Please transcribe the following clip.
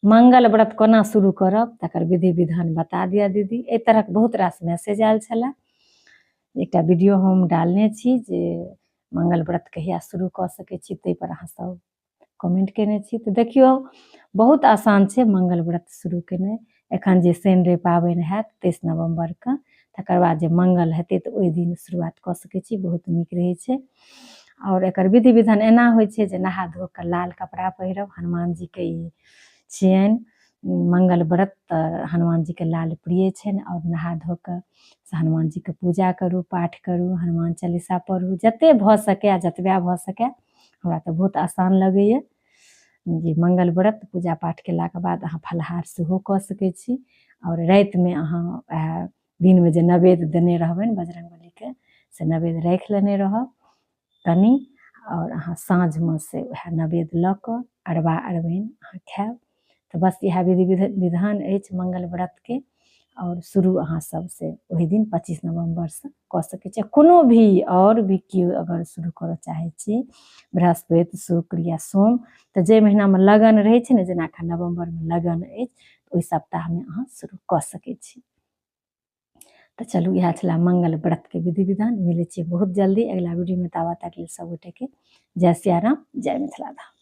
मंगल व्रत कोना शुरू करब तकर विधि विधान बता दिअ दीदी। एहि तरहक बहुत रास मैसेज आयल छलए। एकटा वीडियो हम डालने छी जे मंगल व्रत कहिया शुरू कऽ सकै छी, ताहिपर अहाँ सब कमेंट केने छी। तऽ देखियौ बहुत आसान छै मंगल व्रत शुरू केनाइ। एखन जे शनि रवि पाबनि हैत 23 नवम्बरके, तकर बाद जे मंगल हेतै तऽ ओहि दिन शुरुआत कऽ सकै छी, बहुत नीक रहै छै। आओर एकर विधि विधान एना होइ छै जे नहा धो कऽ लाल कपड़ा पहिरब, हनुमान जीके ई छियनि मंगल व्रत, तऽ हनुमान जीके लाल प्रिय छनि। आओर नहा धो कऽ से हनुमान जीके पूजा करू, पाठ करू, हनुमान चालीसा पढ़ू, जते भऽ सकै आ जतबे भऽ सकै। हमरा तऽ बहुत आसान लगैए जे मंगल व्रत पूजा पाठ केलाके बाद अहाँ फलाहार सेहो कऽ सकै छी। आओर रातिमे अहाँ वएह दिनमे जे नैवेद्य देने रहबनि बजरङ्गबलीके से नैवेद्य राखि लेने रहब कनि, आओर अहाँ साँझमे से वएह नैवेद्य लऽ कऽ अरबा अरबाइन अहाँ खायब। तऽ बस इएह विधि विधान अछि मंगल व्रतके। आओर शुरू अहाँ सब से ओहि दिन 25 नवम्बरसँ कऽ सकै छी। कोनो भी आओर भी केओ अगर शुरू करऽ चाहै छी बृहस्पति शुक्र या सोम, तऽ जाहि महीनामे लगन रहै छै ने, जेना एखन नवम्बरमे लगन अछि, ओहि सप्ताहमे अहाँ शुरू कऽ सकै छी। तऽ चलू इएह छलै मंगल व्रतके विधि विधान। मिलै छियै बहुत जल्दी अगिला वीडियोमे, ताबत तक लेल सब गोटेके जय सियाराम, जय मिथिला धाम।